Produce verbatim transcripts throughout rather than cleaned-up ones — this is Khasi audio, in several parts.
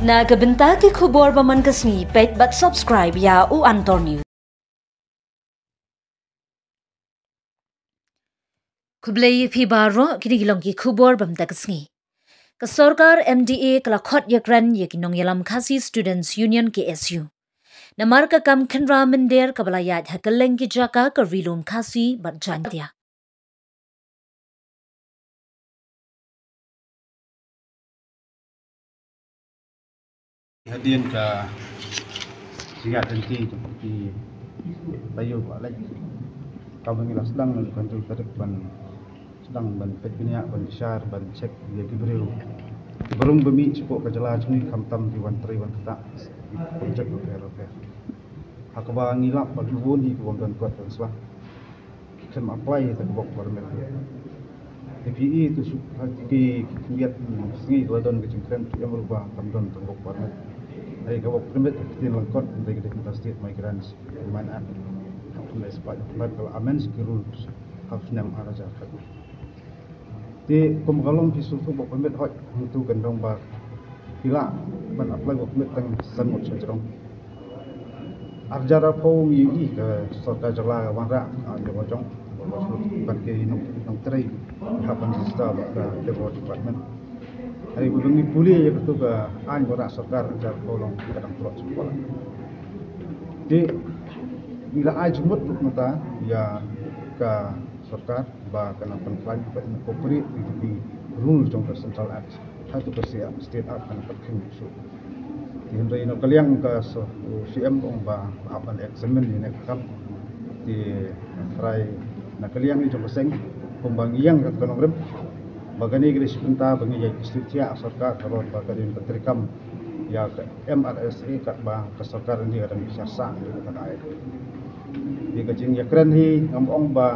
Na ka bynta ki khubor ba man ka sngi, peit bad subscribe ïa U Antor News. Khublei ïa phi baroh, kine ki long ki khubor ba mynta ka sngi. Ka sorkar M D A ka la khot ïakren ïa ki nongïalam Khasi Students Union, K S U, namar ka kam khynra mynder kaba la ïaid ha kylleng ki jaka ka Ri Lum Khasi bad Jaiñtia. Hadien ka jingïaid lynti jong ki paidbah leit, kaba ngi la sdang na ka hynriew tarik ban sdang ban peit bniah, ban bishar, ban check ïa ki briew kiba rung ba mih shapoh ka jylla jong ngi, khamtam ki wan trei wan ktah ki project bapher bapher. Ha kaba ngi lap ba ki bun hi ki bym don kot ban sla, ki khlem apply ïa ka work permit. Te phi i tu shu ha ki khyndiat sngi ka la don ka jingkren, phi em ruh ba kam don ka work permit. Ai ka work permit ka ktien lyngkot, hynrei ka dei ka State Migrants Recruitment Act. Ka la amend ki rules ha u snem ar hajar khatwei. Te kum ka long phi shu shu work permit hooid, hangtu kan long ba phi lah ban apply work permit tang san ngut sha jrong. Ar hajar arphew ngi ïohi ka sorkar jylla ka wanrah, ah, jong ka jong ban ki nong, nongtrei hap ban register bad ka Labour Department. Hynrei ba ngi pule ïa katu ka aiñ wanrah sorkar ar hajar arphew long ka dang trok sha kawang. Te ngi la ai jingmut ruh mynta ïa ka sorkar ba kan nang pynkhlaiñ ban incorporate ïa ki rules jong ka Central Act ha tu ka State Act, kan pynkheiñ shuh. Te hynrei na ka liang ka s-, u C M u ong ba hap ban examine ïa kane ka kam. Te trai na ka liang jong ka seng, kumba ngi ïeng ka nongrim, ba kane ka dei shi bynta ba ngi ïai kyntu thiah sorkar, ka long ba ka dei ban treikam ïa ka M R S A katba ka sorkar India ka dang bishar sah ïa kata ka aiñ. Te ka jingïakren hi ngam ong ba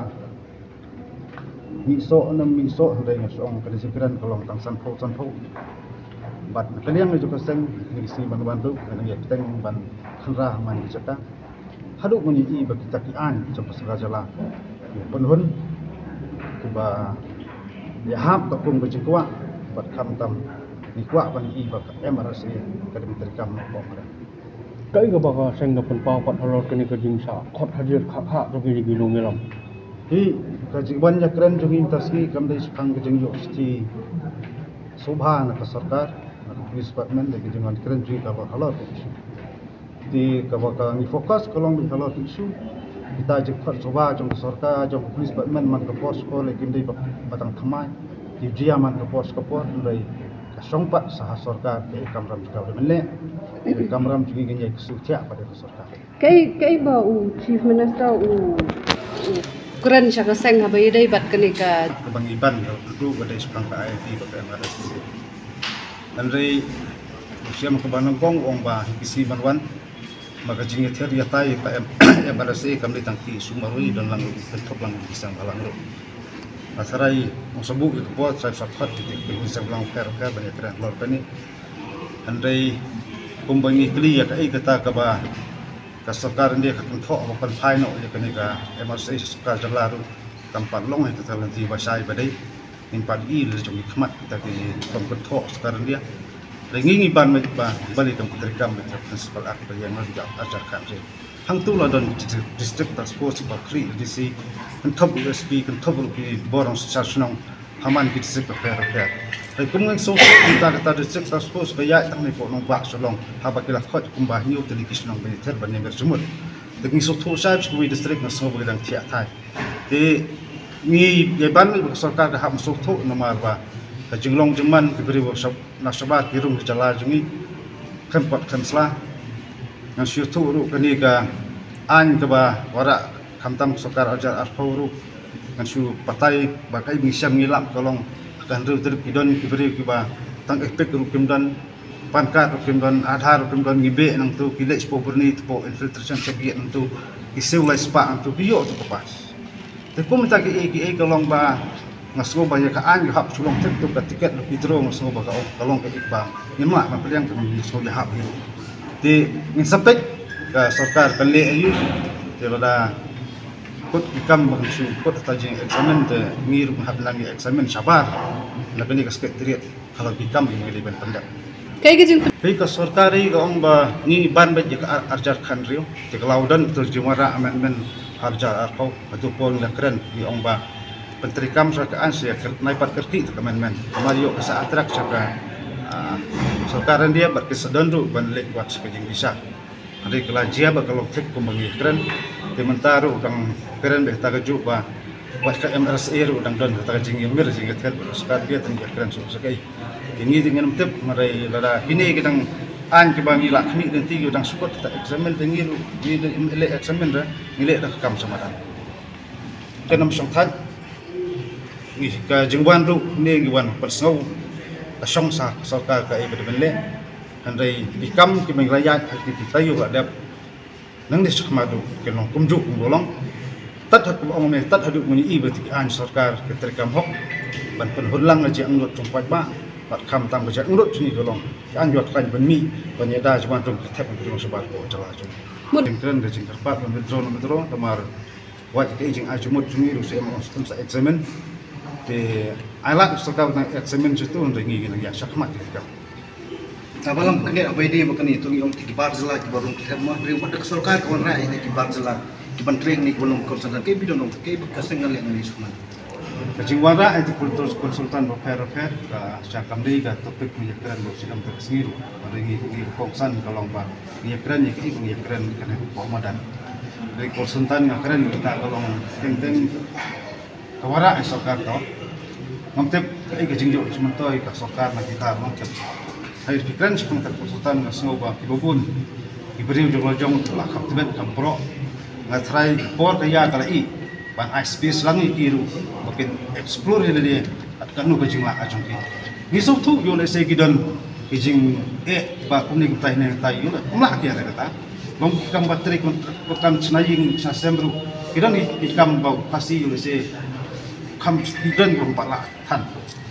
mih soh ne ym mih soh, hynrei nga shu ong ka dei jingkren ka long tang sanphew sanphew. Bad na ka liang jong ka seng, kine ki sngi ban wan ruh ngan ïai bteng ban khynra ha man ki jaka. Haduh ngan ïohi ba kita ki aiñ jong ka sorkar jylla ki pynhun, kiba ïahap katkum ka jingkwah, bad khamtam ngi kwah ban ïohi ba ka M R S A ka dei ban treikam noh. Kaei kaba ka seng ka pynpaw pat halor kane ka jingshah khot hadir khah khah jong kine ki nongïalam? Hi, ka jingwan ïakren jong ngi mynta sngi kam dei shaphang ka jingïoh shithi sngewbha na ka sorkar, na ka police department, da ka jingwan kren jong ngi ka long halor ka issue. Te kaba ka ngi focus ka long halor ka issue. Kita jingkhot sngewbha jong ka sorkar, jong ka police department man ka por sha ka por lei kim dei ba, ba tang thymmai. Ki jia man ka por sha ka por, hynrei ka shong pat sha ha sorkar, ka kamram jong ka dei mynleh. Ka kamram jong ngi ngin ïai kyntu thiah pat ïa ka sorkar. Kaei, kaei ba u Chief Minister u, u kren sha ka seng haba ïadei bad kane ka. Kaba ngi ban ka ruh ka dei shaphang ka I I P bad ka M R S A. Hynrei u Siem kaba nyngkong u ong ba ha ki sngi ban wan, ma ka jingïathied ïatai ka M-, M R S A kam dei tang ki issue marwei, don lang ruh, kynthup lang ki seng bhalang ruh. Nga tharai ong sa buh ïa ka por, tharai sa khot ïa ki seng bhalang pher pher ban ïakren halor kane. Hynrei kumba ngi kylli ïa kaei kata kaba ka sorkar India ka kynthoh ba pynphai noh ïa kane ka M R S A sha sorkar jylla ruh, kam pat long ïa kata ka lynti ba shai ba dei. Ngim pat i la jong ki khmat kita ki kam kynthoh sorkar India. Hynrei ngi ngi ban mih ba balei kam treikam ïa ka Municipal Act ba ïeng na ka ar hajar khathynriew. Hangtu la don District Task Force ba khri D C, kynthup ruh S P, kynthup ruh ki bor nongshong shnong ha man ki district bapher bapher. Hynrei kum ngi sngewthuh mynta kata District Task Force ka ïaid tang na ki nongbah Shillong, haba ki la khot kumba hynñiew tylli ki shnong ban ïathied ban ïamir jingmut. Te ngi sngewthuh shai ba shi kawei district nga sngew ba ki dang thiah thai. Te ngi ïa ban mih ba ka sorkar ka hap sngewthuh namar ba ka jinglong jingman ki briew ba shab-, na shabar ki rung ki jylla jong ngi khlem pat khlem sla. Ngan shu ïathuh ruh kane ka aiñ kaba wanrah khamtam sorkar ar hajar arphew ruh. Ngan shu batai ba kaei ba ngi shem ngi lap ka long ha ka hynriew tarik ki don ki briew kiba tang EPIC ruh kim don, PAN card ruh kim don, Aadhaar ruh kim don, ngi beh nangtu, ki leit shapoh Byrni, shapoh infiltration check gate nangtu, ki siew lai spah nangtu, ki ïoh tu ka pass. Te kum ita kiei kiei ka long ba nga sngew ba ïa ka aiñ ka hap shu long thik tu ka ticket lucky draw, nga sngew ba ka, ka long kaei ba ngim lah ban pdiang, ka ngi sngew ïahap hi ruh. Te ngin sa peit ka sorkar kan leh aïu. Te lada kut ki kam ba kan shu kut hata jingexamine te ngi ruh ngi hap nang ïa examine shabar na kane ka secretariat. Ka long ki kam ba ngi dei ban pyndep. Kaei ka jing Hei ka sorkar hi ka ong ba ngi ban beit ïa ka ar, ar hajar khathynriew. Te ka la u don ka jingwanrah amendment ar hajar arphew. Hato por ngi la kren ngi ong ba pyntreikam sha ka aiñ sha ka nai pat kyrkieh ka amendment. Namar ïoh ka sa attract sha ka, ah, sorkar India bad ka sa don ruh ban leit wad sha ka jingbishar. Hynrei ka la jia ba ka long thik kumba ngi kren. Te mynta ruh dang kren beit ha kata kajuh ba wat ka M R S A ruh dang don kata ka jingïamir jingïathied bad ka sorkar India te ngi kren shuh shuh kaei. Te ngi te ngim tip, hynrei lada kine ki dang aiñ kiba ngi la khmih lynti ki dang sukut ta examine te ngi ruh ngi leh examine ra ngi leh da ka kam sha madan. Te nam shong thait ngi ka jingwan ruh ne ngi wan pynsngew ka shong sa ka sorkar kaei ba dei ban leh. Hynrei ki kam kiba ngi la ïaid ha ki taïew la dep nangne shakhmat ruh kin long kumjuh kumba long. Tat ha kaba ong me tat haduh mynne i ba ki aiñ sorkar ki treikam hok ban pynhun lang ka jingangnud jong paidbah. Bad khamtam ka jingangnud jong ngi ka long ki aiñ ïoh khlaiñ ban mih ban ïada jingwan jong ka thep jong shabar ko jala jong. Mut. Kren ka jingkyrpad ban withdraw na withdraw tamar wat ka jingai jingmut jong ngi ruh sa em sa examine. Te ai lad sorkar ban examine shuh tu hynrei ngi ngi nang ïa shakhmat ki kam. Ba lam kane ba ïadei ba kane to ngi ong ki bar jylla kiba rung ki thep mo hynrei wat da ka sorkar ka wanrah ïa ki bar jylla kiban trei ne kiban long consultant kaei ba don ong kaei ba ka seng ngan leh ngan ïa sukman. Ka jingwanrah ïa ki consultant bapher bapher ka sha kam dei ka topic ngi ïakren ba u sdang ka sngi ruh. Hynrei ngi ngi kongsan ka long ba ngi ïakren ïa kaei ba ngi ïakren kane ka por madan. Hynrei consultant nga kren kita ka long teng teng ka wanrah ïa sorkar to. Ngam tip kaei ka jingïoh jingmyntoi ka sorkar na kita ngam tip. Hynrei phi kren shaphang ka consultant nga sngew ba kiba bun ki briew jong la jong la kham tbit kham proh. Nga tharai ka por ka ïa ka la ïeh ban ai space lang ïa ki ruh ba kin explore ïa lade katno ka jinglah ka jong ki. Ngi sngewthuh ïoh lehse ki don ki jingeh ba kumne kumtai ne kumtai ïoh la kumlah ki ïa kata. Long ki kam ba trei kon kon kam chna ïing chna sem ruh ki don ki kam ba u Khasi ïoh lehse kam ki don ba lah than.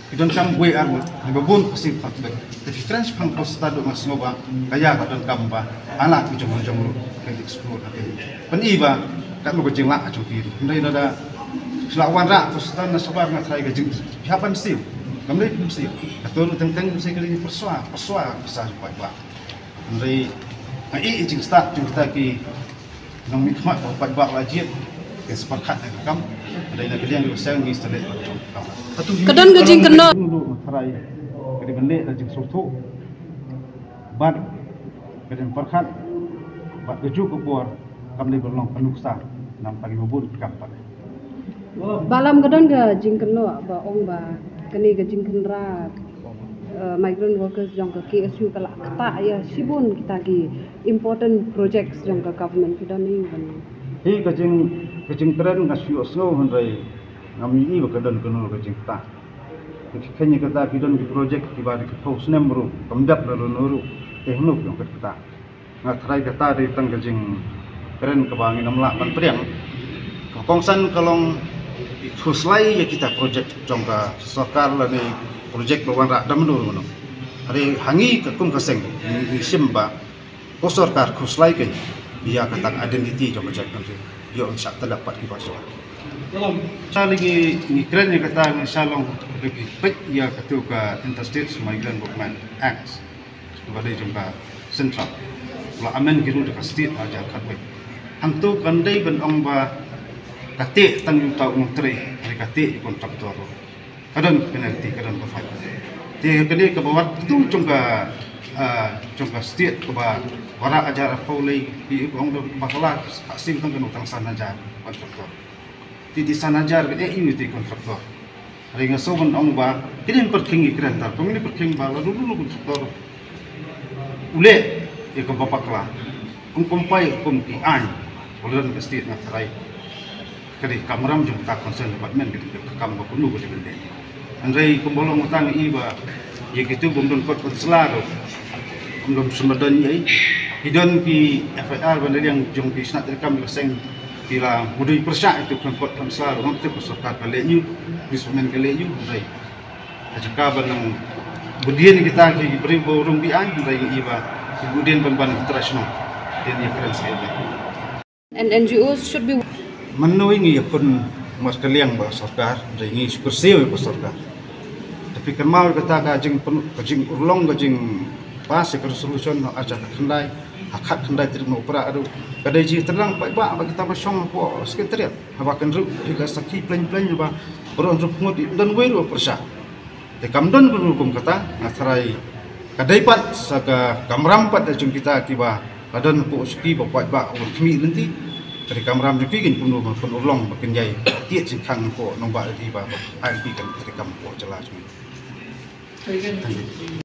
Ki donkam wei ar ngut, kiba bun ka sing ka tbet. Te ki kren shaphang ka stad nga sngew ba ka ïa ka donkam ba alat ki jong jong ruh kan explore na ken. Pyn-i ba katno ka jinglah ka jong ki. Hynrei lada shu la wanrah ka stad na shabar nga tharai ka jing phi hap ban siew. Kam dei phi siew. Ka tur teng teng siew ka dei pyrshah, pyrshah ka sa paidbah. Hynrei nga i i jingstad jong kita ki nongmihkhmat ba paidbah la jied ki sa pyrkhat ïa ka kam. Hynrei na ka liang ka seng ngi sa leh la jong ka kam. Ka don ka jingkynnoh. Ka dei ban leh la jingsngewthuh bad ka dei ban pyrkhat bad kajuh ka por kam dei ban long ka nuksa namar ki ba bun ki kam pat. Ba lam ka don ka jingkynnoh ba ong ba kane ka jingkhynra, eh, migrant workers jong ka K S U ka la ktah ïa shibun kita ki important projects jong ka government. Phi don ïa ban Hi ka jing ka jingkren nga shu ïohsngew hynrei ngam ïohi ba ka don kano ka jingktah. Ki kheiñ ïa kata ki don ki project kiba da ki phew snem ruh kam dep la ruh ruh te hynno ki ong kat kata. Nga tharai kata dei tang ka jingkren kaba ngin ym lah ban pdiang. Ka kongsan ka long khuslai ïa kita project jong ka sorkar lane project ba wanrah da mano mano. Hynrei ha ngi ka kum ka seng ngi shim ba ka sorkar khuslai ka ïa kata ka identity jong ka jaitbynriew. Ïoh shah tyrlap pat ki bar jong. Sa lagi ngi kren ïa kata ngi sa long peit ïa katu ka Interstate Migrant Movement Act. Kaba dei jong ka central. La amend ki ruh da ka state ha jar khatwei. Hangto kan dei ban ong ba ka teh tang ïa uta u nongtrei, ka teh ïa u contractor. Ka don ka penalty, ka don ka fine. Te ka dei kaba wat tu jong ka, ah, jong ka state kaba wanrah hajar arphew lei, ki ong da ba ka la ka sing tang ka nong tang san hajar contractor. Te dei san hajar ka eh ïa u te contractor. Hynrei nga sngew ban ong ba ki dei pyrkhing ïa kren tar, kum ki dei pyrkhing ba la dulu dulu contractor u leh ïa kaba bakla. Kum kumpai kum ki aiñ ba la don ka state nga tharai ka dei ka kamram jong ka concern department ka dei ka kam ba kumno ka dei ban leh. Hynrei kumba long mynta nga i ba ïa kitu bym don court counsellor ruh, bym don sumar don ïa i. Ki don ki F I R ban da liang jong ki shnat treikam ka seng. Ki la mudui pyrshah ïa tu kham kot kham sla ruh ngam tip ba sorkar ka leh ïa u, businessman ka leh ïa u, hynrei ka jaka ban nang bud ïa kita ki briew ba rung bi aiñ, hynrei ïa ba ki bud ïa ban ban ki trai shnong. Ïa ïa kren sa ïa. And N G Os should be. Mano ngi ïa khun markylliang ba sorkar, hynrei ngi shu kyrsiew ïa ba sorkar. Tapi kynmaw kata ka jing penu-, ka jing urlong ka jing pass ïa ka resolution ha ka khyndai, ha ka khyndai tarik Nohprah ruh. Ka dei jingtreilang paidbah ba kita ba shong hapoh Secretariat, haba kan ruh ïa ka sakhi plein plein ba baroh hynriewphew ngut, ym don uwei ruh u pyrshah. Te kam don kano kum kata, nga tharai ka dei pat sa ka kamram pat da jong kita kiba la don hapoh u suki ba paidbah u khmih lynti. Ka dei kamram jong ki, kin kumno ban pynurlong ba kin ïai tied jingkhang hapoh nongbah lynti ba, ba ai ki kan treikam hapoh jylla jong ngi.